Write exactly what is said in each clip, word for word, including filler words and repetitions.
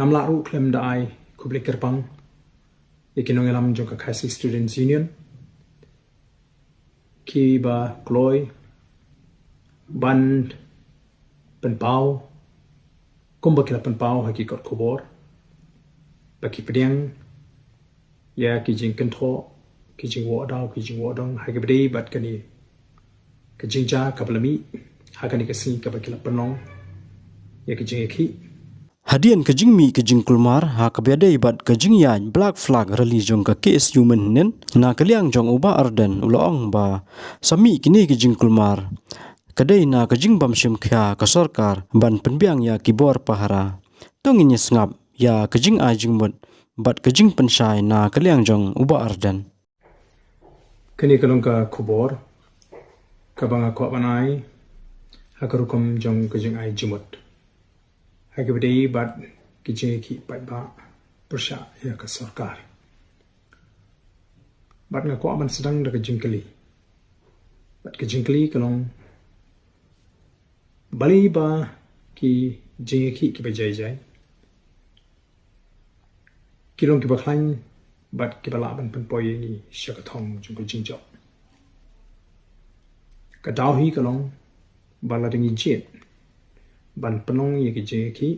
Ngam lah ruh khlem da ai khublei kyrpang ïa ki nongïalam jong ka Khasi Students Union, kiba kloi ban pynpaw kumba ki la pynpaw ha ki kot khubor ba ki pdiang ïa ki jingkynthoh, ki jingwad daw, ki jingwad dong ha kaba dei bad kane ka jingjia kaba la mih ha kane ka sngi kaba ki la pynlong ïa ka jingïakhih. Hadien ka jingmih ka jingkulmar ha kaba ïadei bad ka jingïaid Black Flag Rally jong ka K S U mynhynnin, na ka liang jong u Bah Ardent u la ong ba sa mih kine ki jingkulmar ka dei na ka jingbym shim khia ka sorkar ban pynbiang ïa ki bor pahara. To ngin ïa sngap ïa ka jingai jingmut bad ka jingpynshai na ka liang jong u Bah Ardent. Kane ka long ka khubor kaba nga kwah ban ai ha ka rukom jong ka jingai jingmut ha kaba dei bad ki jingïakhih paidbah pyrshah ïa ka sorkar. Bad nga kwah ban sdang da ka jingkylli. Bad ka jingkylli ka long, balei ba ki jingïakhih kiba jai jai ki long kiba khlaiñ bad kiba lah ban pynpoi ïa ngi sha ka thong jong ka jingjop? Ka daw hi ka long ba lada ngi jied ban pynlong ïa ki jingïakhih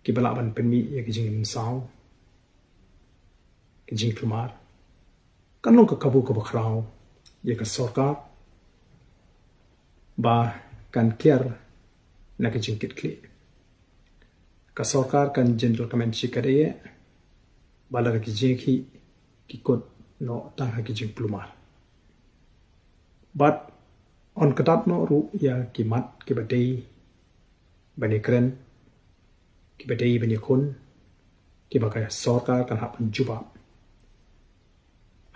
kiba lah ban pynmih ïa ki jingmynsaw, ki jingkulmar, kan long ka kabu kaba khraw ïa ka sorkar ba kan kiar na ka jingkitkhlieh. Ka sorkar kan jin donkam shisha ka dei ba lada ki jingïakhih ki kut noh tang ha ki jingkulmar. Bad yn kdap noh ruh ïa ki mat kiba dei ban ïakren, kiba dei ban ïakhun, kiba ka sorkar kan hap ban jubab.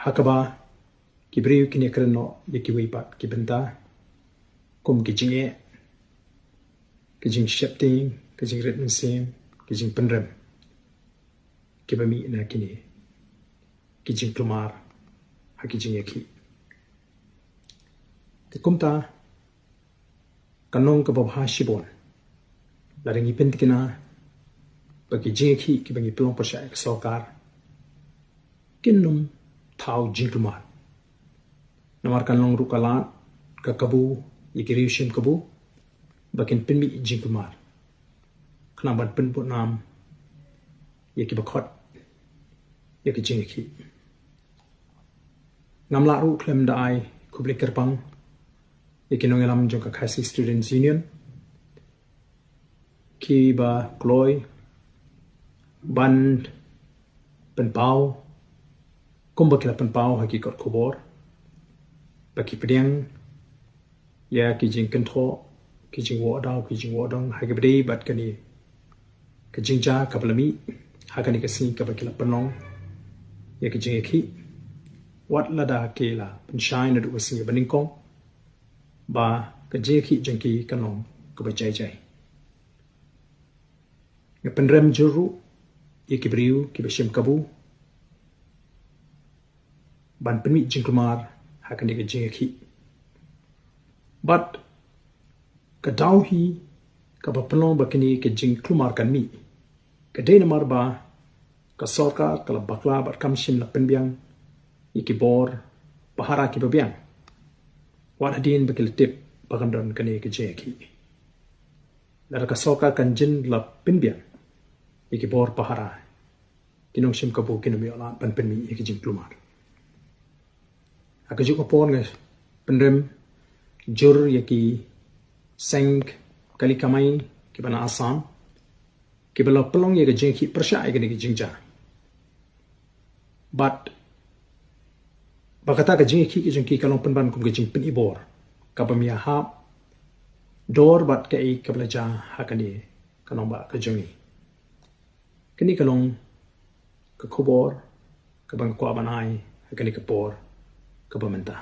Ha kaba ki briew kin ïakren noh ïa kiwei pat ki bynta kum ki jingeh, ki jingsheptieng, ki jingrit mynsiem, ki jingpynrem kiba mih na kine ki jingkulmar ha ki jingïakhih. Te kumta kan long kaba bha shibun lada ngi pyntikna ba ki jingïakhih kiba ngi pynlong pyrshah ïa ka sorkar kin ym thaw jingkulmar. Namar kan long ruh ka lad ka kabu ïa ki riew shim kabu ba kin pynmih jingkulmar khnang ban pynbud nam ïa kiba khot ïa ka jingïakhih. Ngam lah ruh khlem da ai khublei kyrpang ïa ki nongïalam jong ka Khasi Students Union, kiba kloi ban pynpaw kumba ki la pynpaw ha ki kot khubor ba ki pdiang ïa ki jingkynthoh, ki jingwad daw, ki jingwad dong ha kaba dei bad kane ka jingjia kaba la mih ha kane ka sngi kaba ki la pynlong ïa ka jingïakhih, wat lada ki la pynshai naduh ka sngi ba nyngkong ba ka jingïakhih jong ki kan long kaba jai jai. Nga pynrem jur ruh ïa ki briew kiba shim kabu ban pynmih jingkulmar ha kane ka jingïakhih. Bad ka daw hi kaba pynlong ba kane ka jingkulmar kan mih ka dei namar ba ka sorkar ka la bakla bad kam shym la pynbiang ïa ki bor pahara kiba biang wat hadien ba ki la tip ba kan don kane ka jingïakhih. Lada ka sorkar kan jin la pynbiang ïa ki bor pahara, ki nongshim kabu kin ym ïoh lad ban pynmih ïa ki jingkulmar. Ha kajuh ka por nga pynrem jur ïa ki seng kali kamai kiba na Assam kiba la pynlong ïa ka jingïakhih pyrshah ïa kane ka jingjia. Bad ba kata ka jingïakhih ka jong ki ka long pynban kum ka jingpynibor kaba ym ïahap dor bad kaei kaba la jia ha kane ka nongbah ka jong ngi. Kane ka long ka khubor kaba nga kwah ban ai ha kane ka por kaba mynta.